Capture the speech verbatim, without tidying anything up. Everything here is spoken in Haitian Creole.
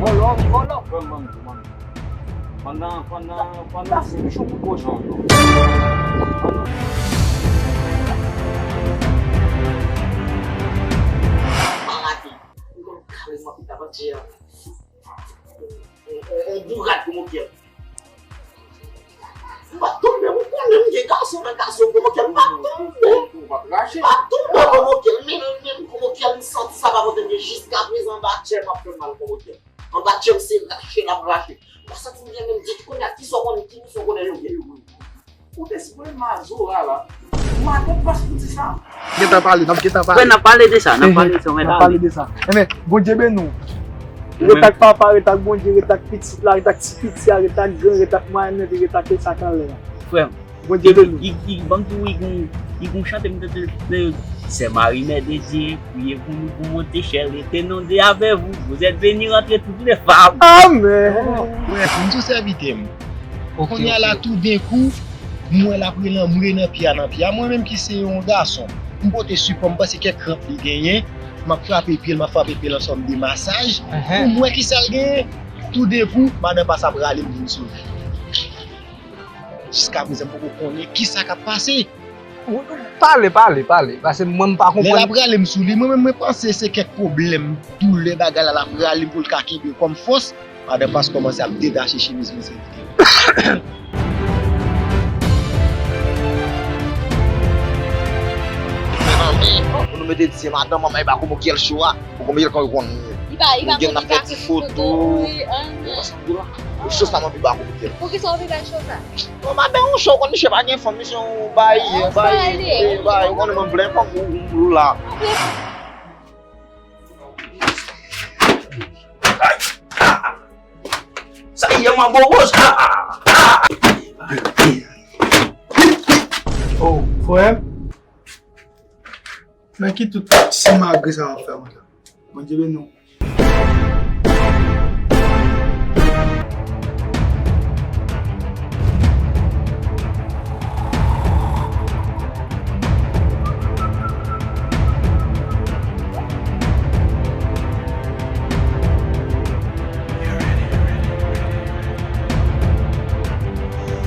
Vòlò, wi, vòlò. Vòlò, vòlò. Pandan, pandan, pandan se yon kochon. Maladi. Yon kalèz mwen pita avantyè. On, on, on bourad komokyèl. M pa tonbe, ou konnen m gen gason nan gason komokyèl, m pa tonbe. M pa tonbe komokyèl, men, men komokyèl, m santi sa pa pote m, jiskaprezan anba tchè m ap fè mal komokyèl. Anba tchè m se rache l ap rache. M pa santi m byen menm ditou. Kounye a, kisa w konnen, ki misyon w konnen yo gen? Ou te sipoze mazora la. Maten pas pou di sa. Gentan pale, n ap gentan pale. Frè, n ap pale de sa, n ap pale de sa, n ap pale de sa. Enben, Bondye beni w. Ret ak papa, ret ak Bondye, ret ak pitit la, ret ak ti piti a, ret ak gran, ret ak mwayen nan, ret ak sa k anlè a. Frè m, Bondye beni w. I, i, ban m di w, i gon, i gon chante m tande, tande, Sè Mari Mè de Dye, priye pou nou pou monte chèl, rete non de avè vou, vous êtes bénie, rentrez toutes les femmes. Amèn. Wè, m sou sèvitè m. Kounye a la, toudenkou, m wè l ap rele anmwe nan pye a, nan pye a. Mwen menm ki se yon gason, m pote sipò m, m panse kèk kranp li genyen, m ap frape pye l, m ap frape pye l an sòm de masaj, pou m wè kisa l genyen. Toudenkou, madan pas ap rale m vin sou li. Jiskaprezan, m poko konnen kisa k ap pase. Pale, pale, pale, paske mwen m pa konprann. Lè l ap rale m sou li, mwen menm mwen panse se kèk pwoblèm, doulè, bagay la, l ap rale m pou l ka kenbe kòm fòs. Madan pas kòmanse ap detache chemiz mwen sèvitè. Pou nou mete di se madan manman e ba komokyèl cho a. Ou konbyen kan yo konn. Li pa, li pa konn li ka fè ti foto. Wi, an. Yo pa santi la. Yo cho sa mwen pi ba komokyèl. Poukisa w pi ba cho sa? Bon, madan yon cho konn misye pa gen fanm, misye yon bay, bay, bay, ou konnen mwen plen fanm ou, ou la. Sa ye manbo woz. Oh, frè m. Men ki tout simagri sa w ap fè mwen la? Bondye beni w.